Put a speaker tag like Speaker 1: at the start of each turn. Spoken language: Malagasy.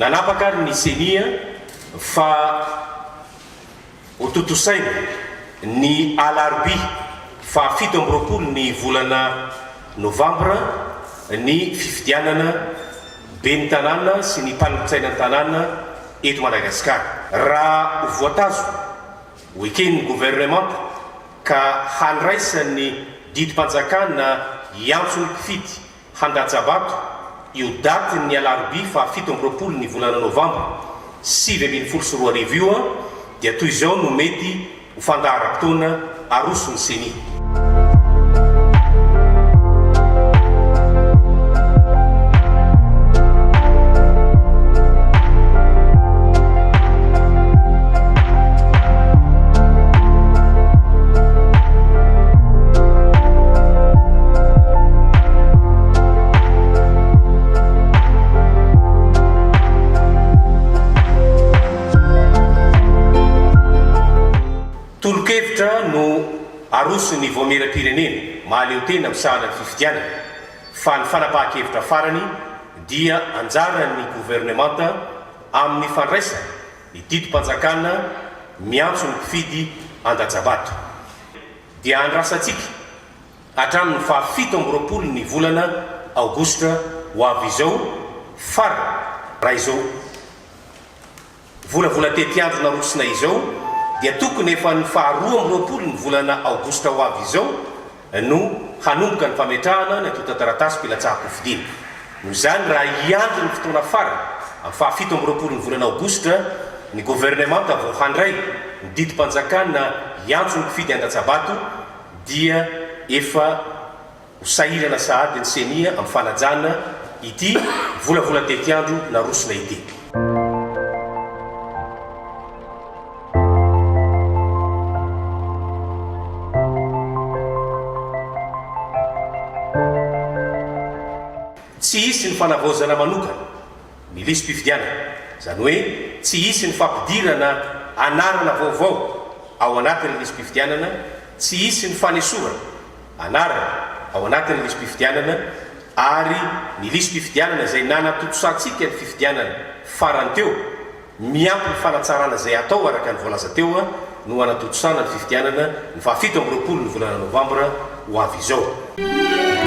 Speaker 1: Nanapaka ary ny Ceni fa hotontosaina ny alarobia faha 27 ny volana novambra ny fifidianana ben'ny tanàna sy ny mpanolotsainan'ny tanàna eto Madagasikara. Raha ho voatazona, ho eken'ny governemanta ka handraisan'ny didim-panjakana hiantso ny mpifidy handatsa-bato io datin'ny alarobia faha 27 ny volana novambra 2019 io dia toy izao no mety ho fandaharam-potoana aroson'ny Ceni. Tolo-kevitra no aroson'ny Vaomieram-pirenena mahaleotena misahana ny fifidianana fa ny fanapahan-kevitra farany dia anjaran'ny governemanta amin'ny fandraisana ny didim-panjakana miantso ny mpifidy handatsa-bato. Dia andrasantsika hatramin'ny faha 27 ny volana aogositra ho avy izao farany raha izao volavola tetiandro narosona izao dia tokony efa ny faha 22 ny volana aogositra ho avy izao no hanomboka ny fametrahana ny antontan-taratasim-pilatsahan-kofidina. Noho izany raha hiandry ny fotoana farany amin'ny faha 27 ny volana aogositra ny governemanta vao handray ny didim-panjakana hiantso ny mpifidy handatsa-bato dia efa ho sahirana sahady ny Ceni amin'ny fanajana ity volavolan-tetiandro narosona ity. Tsy hisy ny fanavaozana manokana ny lisi-pifidianana, izany hoe tsy hisy ny fampidirana anarana vaovao ao anatin'ny lisi-pifidianana, tsy hisy ny fanesorana anarana ao anatin'ny lisi-pifidianana ary ny lisi-pifidianana izay nanatontosantsika ny fifidianana farany teo miampy ny fanatsarana izay hatao araka ny voalaza teo no hanatontosana ny fifidianana ny faha 27 ny volana novambra ho avy izao.